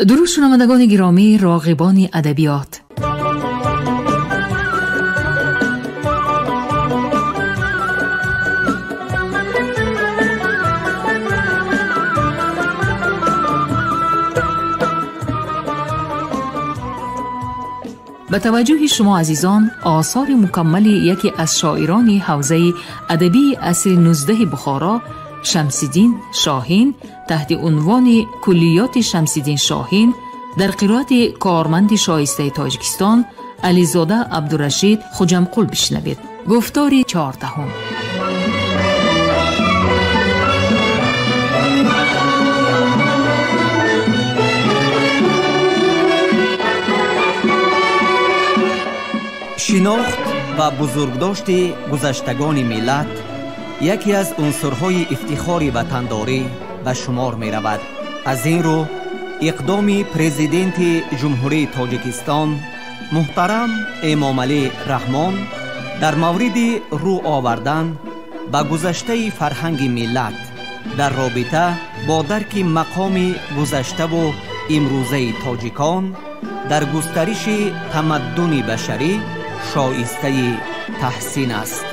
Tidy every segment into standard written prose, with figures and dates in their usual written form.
Дуруд шунавандагони гиромӣ, роғибони адабиёт. Ба таваҷҷӯҳи шумо азизон осори мукаммали яке аз шоирони ҳавзаи адабии асри 19 Бухоро Шамсиддин Шоҳин таҳти унвони Куллиёти Шамсиддин Шоҳин дар қироати корманди шоистаи Тоҷикистон Ализода Абдурашид Хуҷамқул бишнавед. Гуфтори чордаҳум. Шинохт ва бузургдошти гузаштагони миллат яке аз унсурҳои ифтихори ватандорӣ ба шумор меравад. Аз ин рӯ иқдоми президенти Ҷумҳурии Тоҷикистон муҳтарам Эмомалӣ Раҳмон дар мавриди рӯ овардан ба гузаштаи фарҳанги миллат дар робита бо дарки мақоми гузаштаву имрӯзаи тоҷикон дар густариши тамаддуни башарӣ шоистаи таҳсин аст.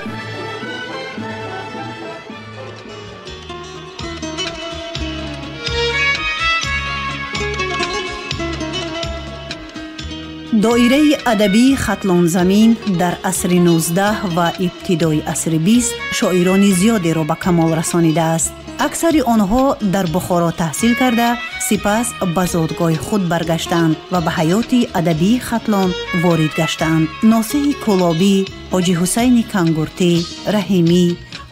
Доираи адабии Хатлонзамин дар асри 19 ва ибтидои асри 20 шоирони зиёдеро ба камол расонидааст. Аксари онҳо дар Бухоро таҳсил карда, сипас ба зодгоҳи худ баргаштанд ва ба ҳаёти адабии Хатлон ворид гаштанд. Носиҳи Кӯлобӣ, Ҳоҷи Ҳусайни Кангуртӣ, Раҳимӣ,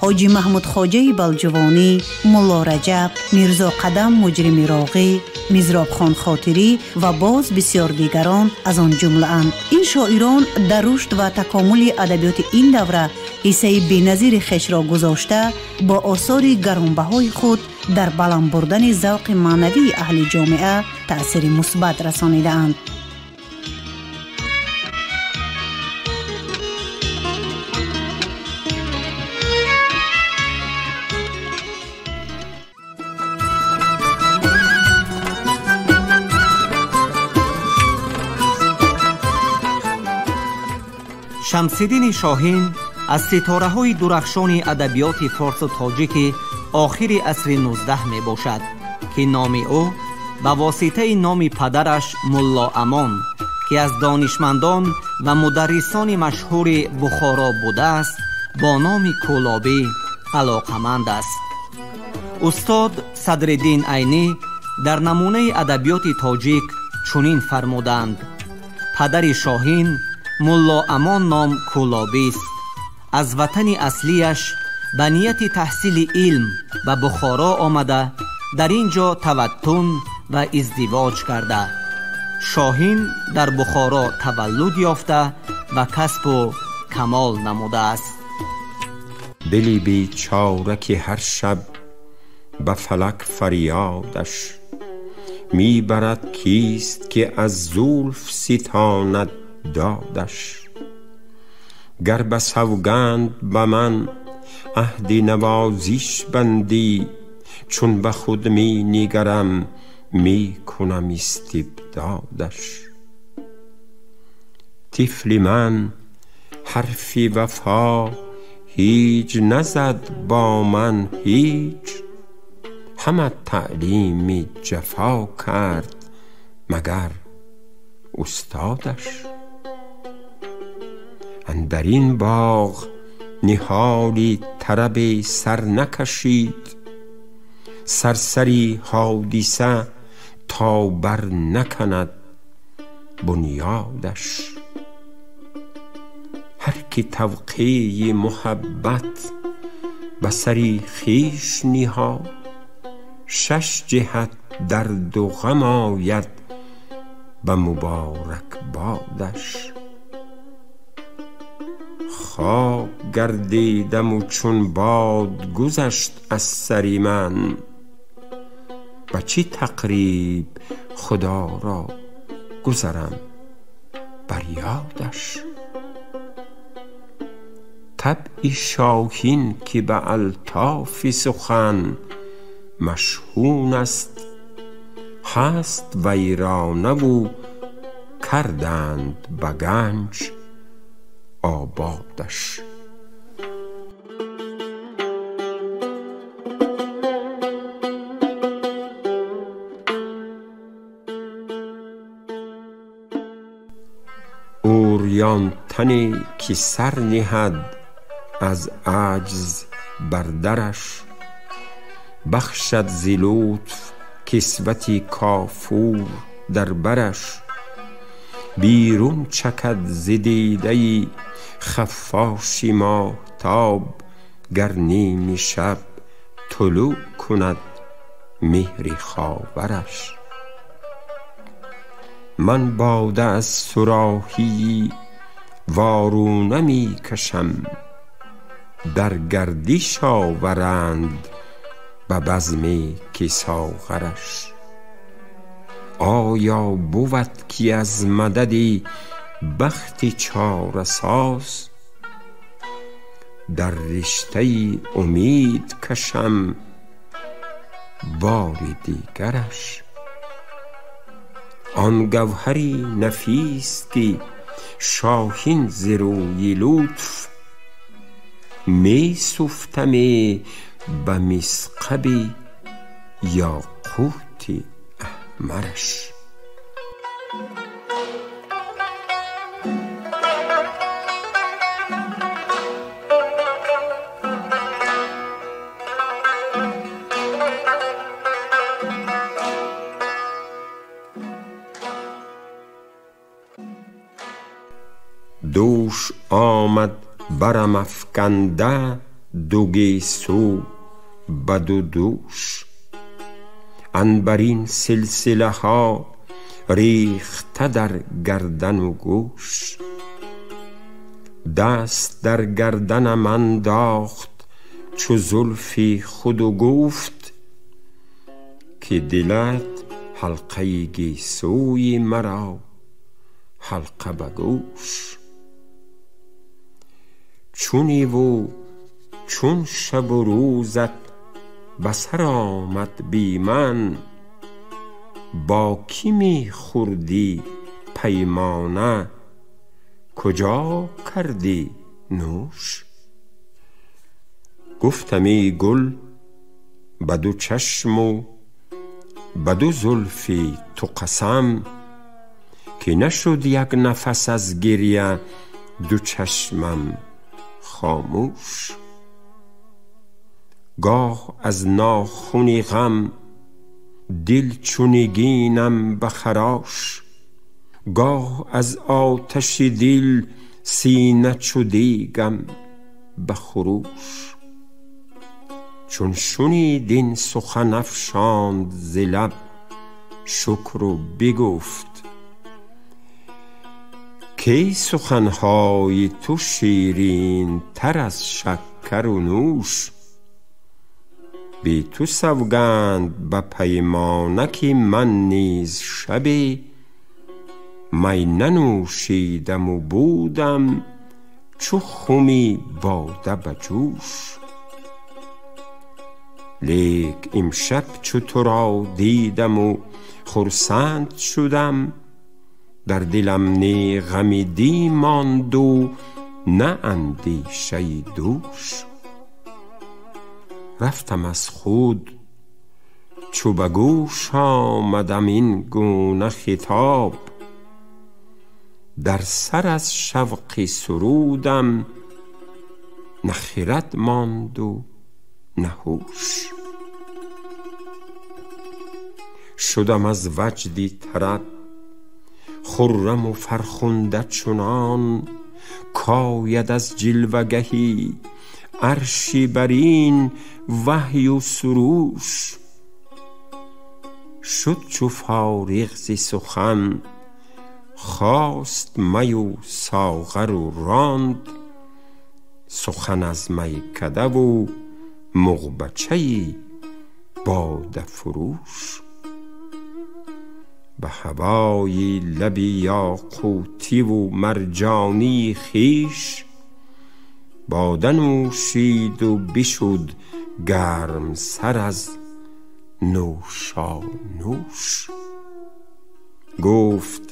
Ҳоҷи Маҳмудхоҷаи Балҷувонӣ, Мулло Раҷаб, Мирзо Қадам Муҷрими Роғӣ, Мизробхон Хотирӣ ва боз бисёр дигарон аз он ҷумлаанд. Ин шоирон дар рушд ва такомули адабиёти ин давра ҳиссаи беназири хешро гузошта, бо осори гаронбаҳои худ дар баланд бурдани завқи маънавии аҳли ҷомеа таъсири мусбат расонидаанд. Шамсиддини Шоҳин аз ситораҳои дурахшони адабиёти форсу тоҷики охири асри 19 мебошад, ки номи ӯ ба воситаи номи падараш Мулло Амон, ки аз донишмандон ва мударрисони машҳури Бухоро будааст, бо номи Кӯлобӣ алоқаманд аст. Устод Садриддин Айнӣ дар намунаи адабиёти тоҷик чунин фармуданд: падари Шоҳин Мулло Амон ном Кӯлобист. Аз ватани аслияш ба нияти таҳсили илм ба Бухоро омада, дар ин ҷо таваттун ва издивоҷ карда. Шоҳин дар Бухоро таваллуд ёфта ва касбу камол намудааст. Дили бечора ки ҳар шаб ба фалак фарёдаш мебарад, кист ки аз зулф ситонад додаш. Гар ба савганд ба ман аҳди навозиш бандӣ, чун ба худ ми нигарам ми кунам истибдодаш. Тифли ман ҳарфи вафо ҳеҷ назад бо ман ҳеҷ, ҳама таълими ҷафо кард магар устодаш. Андар ин боғ ниҳоли тарабе сар накашид, сарсари ҳодиса то бар наканад бунёдаш. Ҳар ки тавқеи муҳаббат ба сари хеш ниҳод, шаш ҷиҳат дарду ғам ояд ба муборакбодаш. Хок гардидаму чун бод гузашт аз сари ман, ба чӣ тақриб Худоро гузарам бар ёдаш. Табъи Шоҳин ки ба алтофи сухан машҳун аст, هست ویرانه و کردند به گنج آبادش. اوریان تنی که سر نهد از عجز بر درش، بخشد ز لطف کسوتی کافور در برش. بیرون چکد ز دیده خفاش ماهتاب، گر نیم شب طلوع کند مهر خاورش. من باده از صراحی وارونه می کشم، در گردش آورند به بزم که ساغرش. آیا بود که از مدد بخت چاره ساز، در رشته امید کشم بار دیگرش. آن گوهری نفیس که شاهین ز روی لطف، می سفتمی به مثقب یاقوت احمرش. دوش آمد برم افکنده دو گیسو به دو دوش، عنبرین سلسله ها ریخته در گردن و گوش. دست در گردنم انداخت چو زلفی خود و گفت، که دلت حلقه گیسوی مرا حلقه به گوش. چونی و چون شب و روزت به سر آمد بی من، با کی می خوردی پیمانه کجا کردی نوش؟ گفتم ای گل به دو چشم و به دو زلفی تو قسم، که نشد یک نفس از گریه دو چشمم خاموش. گاه از ناخن غم دل چو نگینم به خراش، گاه از آتش دل سینه چو دیگم به خروش. چون شنید این سخن افشاند ز لب شکر و بگفت، کی سخنهای تو شیرین تر از شکر و نوش. بی تو سوگند به پیمانه که من نیز شبی می ننوشیدم و بودم چو خمی باده به جوش. لیک امشب چو تو را دیدم و خرسند شدم، در دلم نی غم دی ماند و نه اندیشه دوش. رفتم از خود چو به گوش آمدم این گونه خطاب، در سر از شوق سرودم نه خرد ماند و نه هوش. شدم از وجدی طرب خرم و فرخنده چنان، کاید از جلوه گهی عرشی برین وحی و سروش. شد چو فارغ ز سخن خواست می و ساغر و راند، سخن از میکده و مغبچه باده فروش. به هوای لب یاقوتی و مرجانی خویش، باده نوشید و بشد گرم سر از نوشانوش. Гуфт: